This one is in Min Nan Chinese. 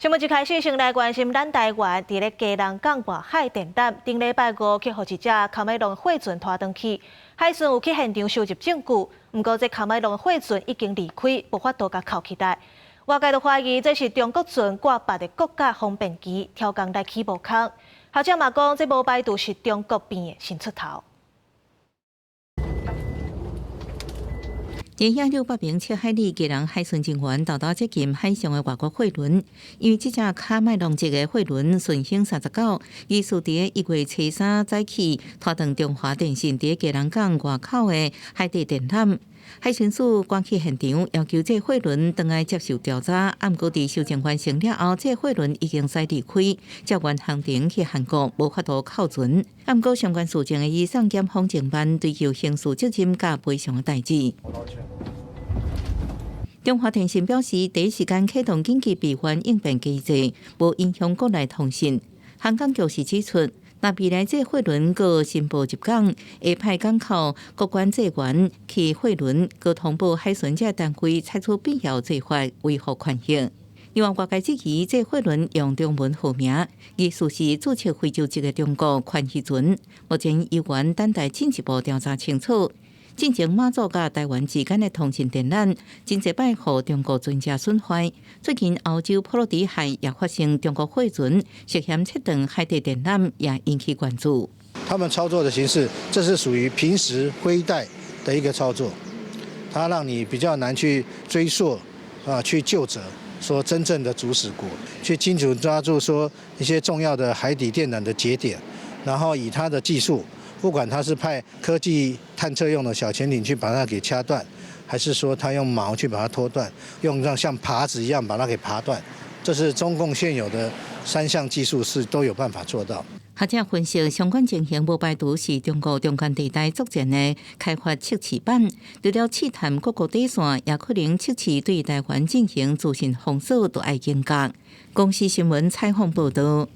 新聞一開始先來關心咱台灣，佇咧基隆港外海電纜，頂禮拜五去予一隻喀麥隆貨船拖轉去，海巡有去現場收集證據，毋過這喀麥隆貨船已經離開，無法度共扣起來。外界都懷疑這是中國船掛別个國家方便旗，挑工來起無空。學者嘛講，這無排除是中國變的新出頭。佇遐607海里，基隆海巡人員沓沓接近海上的外國貨輪，因為這隻喀麥隆籍的貨輪順興39，疑似佇1月初3早起拖斷中華電信佇基隆港外口的海底電纜。海巡署趕去現場，要求這貨輪轉來接受調查。毋過佇搜證完成了後，這貨輪已經駛離開，照原航程去韓國，無法度扣船。毋過相關事證會移送檢方偵辦，追究刑事責任佮賠償的代誌。中華電信表示，第一時間啟動緊急備份應變機制，無影響國內通訊。航港局是指出，若未來這貨輪閣申報入港，會派港口各管制員去貨輪，閣通報海巡這單位採取必要做法維護權益。另外，外界質疑這貨輪用中文號名，疑似是註冊非洲籍的中國寬魚船。目前猶原等待進一步調查清楚。進前馬祖佮台灣之間的通信電纜，真濟擺予中國船隻損壞。最近歐洲波羅的海也發生中國貨船涉嫌切斷海底電纜，也引起關注。他們操作的形式，這是屬於平時灰帶的一個操作，它讓你比較難去追溯啊，去究責，說真正的主使國，去精準抓住說一些重要的海底電纜的節點，然後以它的技術。不管他是派科技探測用的小潛艇去把它給掐斷，還是說他用錨去把它拖斷，用讓像耙子一樣把它給耙斷，這是中共現有的三項技術是都有辦法做到。學者分析，相關情形無排除是中國中間地帶作戰的開發測試版，除了試探各國底線，也可能測試對台灣進行資訊封鎖，都愛警覺。公視新聞採訪報道。